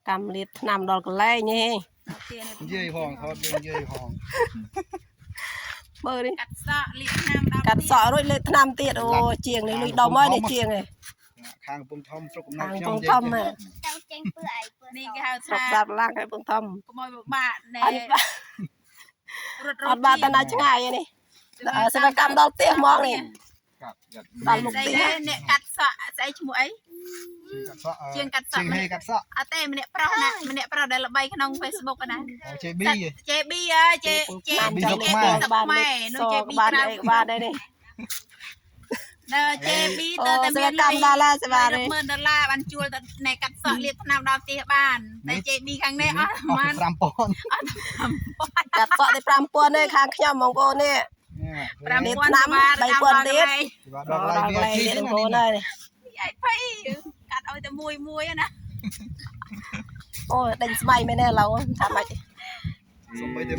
កម្មលាបថ្នាំដល់កន្លែងហេ និយាយផងថតយើងនិយាយផង មើលនេះ កាត់សក់លាបថ្នាំដល់ កាត់សក់រួចលេបថ្នាំទៀតអូជាងនេះលុយដុំហើយនេះជាងនេះ ខាងកំពង់ធំស្រុកកំណើ ខាង តខ្ញុំ ពងធំហ៎ ចង់ចេញពើអីពើ នេះគេហៅ ស្រុក ថា សាប់ឡើងហើយពងធំ កុំឲ្យពិបាកណែ អត់បា រត់ អត់បានតាណាឆ្ងាយទេនេះសេវាកម្មដល់ផ្ទះហ្មងនេះ កាត់យ៉ាត់ ដល់មុខ ស្អីគេអ្នកកាត់សក់ស្អីឈ្មោះអី កាត់សក់ ជាងកាត់សក់ ជាងហេកាត់សក់ អត់ទេម្នាក់ប្រុសណាម្នាក់ប្រុសដែលល្បីក្នុង Facebook ណា JB JB អើ J J ប JB ស្រុកខ្មែរ ស្រុកខ្មែរនោះ JB បាន ក្រៅ អីបានដែរនេះ ដល់ JB អូ ទៅតែ សេវា មានលុយ កម្មដល់ហើយសេវានេះ ម៉ឺនដុល្លារបានជួលទៅណែកាត់សក់លាបថ្នាំដល់ផ្ទះបានតែ JB ខាងនេះអស់ប្រហែល 5000 កាត់សក់ទៅ5000ទេខាងខ្ញុំបងប្អូននេះ 5000 ឆ្នាំ3000ទៀត បាទដល់កន្លែង VIP ទៀតបងប្អូនហើយ អីភ័យកាត់ឲ្យតែមួយមួយណា អូដេញស្បៃមែនទេឥឡូវថាម៉េច សំបីតែ